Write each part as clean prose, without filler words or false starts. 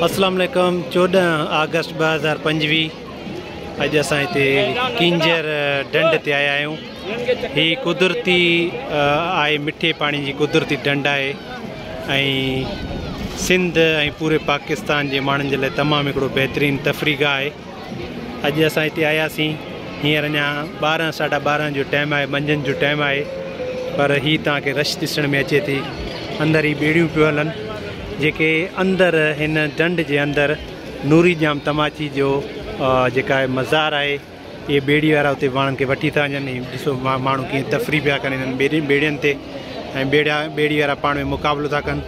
اسلام عليڪم 14 آگسٽ 2025 اڄ اسان هتي ڪينجهر ڍنڍ تي آيا آهيون. هي قدرتي آهي، مٺي پاڻي جي قدرتي ڍنڍ آهي ۽ سنڌ ۽ پوري پاڪستان جي ماڻهن جي لاء تمام هڪڙو بهترين تفريح گاهه آهي. اڄ اسان هتي آياسين، هينئر اڃا 12 ساڍا 12 جو ٽائيم آهي، منجهند جو ٽائيم آهي، پر هي توهان کي رش ڏسڻ ۾ اچي ٿي. اندر هي ٻيڙيون پيون هلن، جيڪي اندر هن ڍنڍ جي اندر نوري ڄام تماچي جو جيڪا آهي مزار آهي، اهي ٻيڙي وارا اتي ماڻهن کي وٺي ٿا وڃن. هي ڏسو ماڻهو ڪيئن تفريح پيا ڪن هنن ٻيڙين تي، ۽ ٻيڙي وارا پاڻ ۾ مقابلو ٿا ڪن.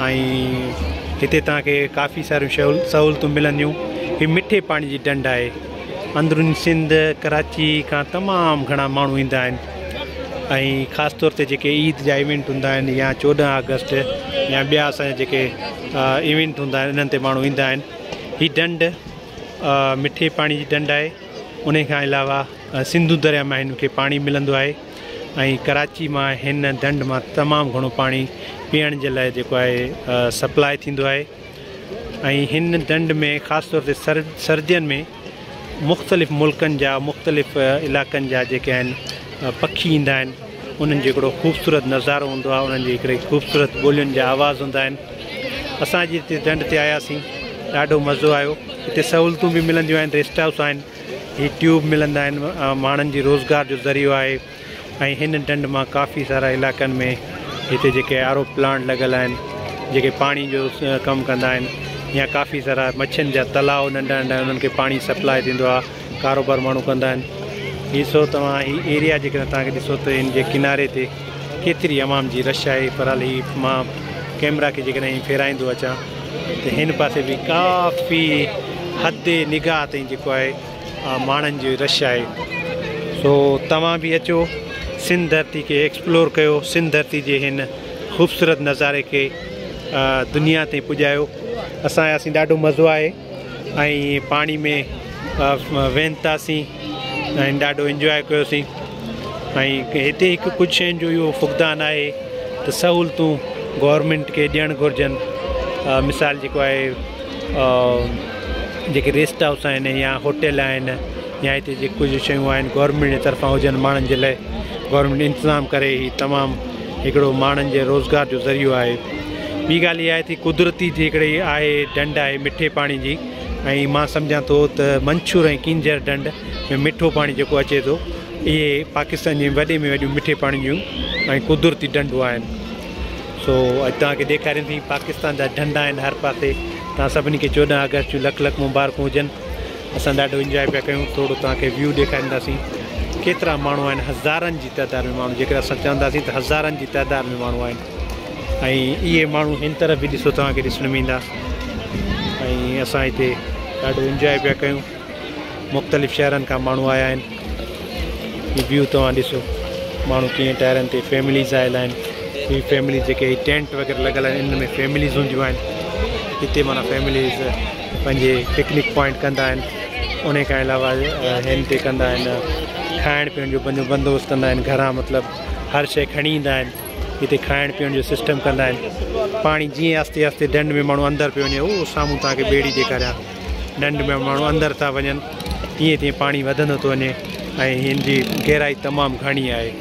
۽ هتي توهان کي ڪافي ساريون سهولتون ملنديون. هي مٺي پاڻي جي ڍنڍ آهي. اندروني سنڌ ڪراچي کان تمام گهڻا ماڻهو ايندا آهن، ۽ خاص طور تي جيڪي عيد جا ايونٽ هوندا آهن يا 14 آگسٽ يا ٻيا اسان جا جيڪي ايونٽ هوندا آهن، انهن تي ماڻهو ايندا آهن. هي ڍنڍ مٺي پاڻي جي ڍنڍ آهي. ان کان علاوه سنڌو دريا مان هن کي پاڻي ملندو آهي، ۽ ڪراچي مان هن ڍنڍ مان تمام گهڻو پاڻي پيئڻ جي لاء جيڪو آهي سپلاء ٿيندو آهي. ۽ هن ڍنڍ ۾ خاص طور تي سردين ۾ مختلف ملڪن جا مختلف علائقن جا جيڪي آهن پکي ايندا آهن، انهن جو هڪڙو خوبصورت نظارو هوندو آهي، انهن جي هڪڙي خوبصورت ٻولين جا آواز هوندا آهن. اسان جي هتي ڍنڍ تي آياسين، ڏاڍو مزو آيو. هتي سهولتون به ملنديون آهن، ريسٽ هائوس آهن، هي ٽيوب ملندا آهن، ماڻهن جي روزگار جو ذريعو آهي. ۽ هن ڍنڍ مان ڪافي سارا علائقن ۾ هتي جيڪي آر او پلانٽ لڳل آهن، جيڪي پاڻي جو ڪم ڪندا آهن، يا ڪافي سارا مڇين جا تلاء ننڍا ننڍا انهن کي پاڻي سپلاء ٿيندو آهي، ڪاروبار ماڻهو ڪندا آهن. هي سو توهان هي ايريا جيڪڏهن توهان کي ڏسو ته هن جي ڪناري تي ڪيتري عوام جي رش آهي. پر هال هي مان ڪيمرا کي جيڪڏهن هي ڦيرائيندو اچان ته هن پاسي به ڪافي حد نگاهه تائين جيڪو آهي ماڻهن جي رش آهي. سو توهان به اچو، سنڌ ڌرتي کي ايڪسپلور ڪيو، سنڌ ڌرتي جي هن خوبصورت نظاري کي دنيا تائين پڄايو. اسان آياسين، ڏاڍو مزو آهي ۽ پاڻي ۾ وهنتاسين ۽ ڏاڍو انجواء ڪيوسين. ۽ هتي هڪ ڪجهه شين جو اهو فقدان آهي ته سهولتون گورنمينٽ کي ڏيڻ گهرجن. مثال جيڪو آهي جيڪي ريسٽ هائوس آهن يا هوٽل آهن يا هتي جيڪي ڪجهه شيون آهن گورنمينٽ جي طرفان هجن، ماڻهن جي لاء گورنمينٽ انتظام ڪري. هي تمام هڪڙو ماڻهن جي روزگار جو ذريعو آهي. ٻي ڳالهه اها آهي ته قدرتي جيڪڙي آهي ڍنڍ آهي مٺي پاڻي جي، ۽ مان سمجهان ٿو ته منڇور ۽ ڪينجهر ڍنڍ ۾ مٺو پاڻي جيڪو اچي ٿو، اهي پاڪستان جي وڏي ۾ وڏيون مٺي پاڻي جون ۽ قدرتي ڍنڍون آهن. سو اڄ توهان کي ڏيکاريون ٿي پاڪستان جا ڍنڍا آهن هر پاسي. توهان سڀني کي 14 آگسٽ جون لک لک مبارڪون هجن. اسان ڏاڍو انجواء پيا ڪيون. ٿورو توهان کي ويو ڏيکارينداسين ڪيترا ماڻهو آهن، هزارن جي تعداد ۾ ماڻهو، جيڪڏهن اسان چونداسين ته هزارن جي تعداد ۾ ماڻهو آهن. ۽ اهي ماڻهو هن طرف به ڏسو توهان کي ڏسڻ ۾ ايندا. ۽ اسان هتي ڏاڍو انجواء پيا ڪيون. مختلف شهرن کان ماڻهو آيا آهن. هي ويو توهان ڏسو، ماڻهو ڪيئن ٽائرن تي فيمليز آيل آهن. هي فيمليز جيڪي هي ٽينٽ وغيره لڳل آهن انهن ۾ فيمليز هونديون آهن. هتي معنيٰ فيمليز پنهنجي پڪنڪ پوائنٽ ڪندا آهن. ان کان علاوه هن تي ڪندا آهن کائڻ پيئڻ جو پنهنجو بندوبست ڪندا آهن، گهران مطلب هر شيء کڻي ايندا آهن، هتي کائڻ پيئڻ جو سسٽم ڪندا آهن. پاڻي جيئن آهستي آهستي ڍنڍ ۾ ماڻهو اندر پيو وڃي، او سامهون توهان کي ٻيڙي ڏيکاريان، ڍنڍ ۾ ماڻهو اندر ٿا وڃن تيئن تيئن پاڻي وڌندو ٿو وڃي ۽ هن جي گهرائي تمام گهڻي آهي.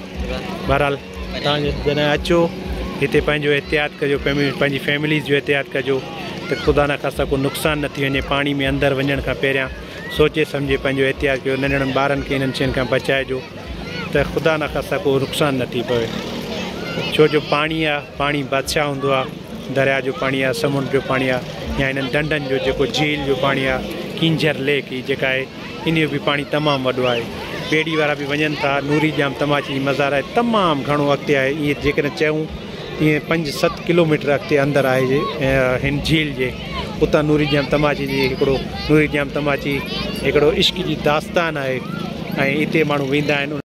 بهرحال توهان جڏهن اچو هتي پنهنجو احتياط ڪجو، پنهنجي فيمليز جو احتياط ڪجو ته خدا نخواسته ڪو نقصان نه ٿي وڃي. پاڻي ۾ اندر وڃڻ کان پهريان سوچي سمجهي پنهنجو احتياط ڪيو، ننڍڙن ٻارن کي انهن شين کان بچائجو ته خدا نخواسته ڪو نقصان نه ٿي پوي. ڇو جو پاڻي آ، پاڻي بادشاهه هوندو آ. درياء جو پاڻي آ، سمنڊ جو پاڻي آ، يا انهن ڍنڍن جو جيڪو جهيل جو پاڻي آ، ڪينجهر ليڪ هي جيڪا آهي انهي جو به پاڻي تمام وڏو آهي. ٻيڙي وارا به وڃن ٿا. نوري ڄام تماچي جي مزار آهي تمام گهڻو اڳتي آهي، ائين جيڪڏهن چئون تيئن 5-7 ڪلوميٽر اڳتي اندر آهي هن جهيل جي. اتان نوري ڄام تماچي جي هڪڙو نوري ڄام تماچي هڪڙو عشق جي داستان آهي ۽ اتي ماڻهو ويندا آهن.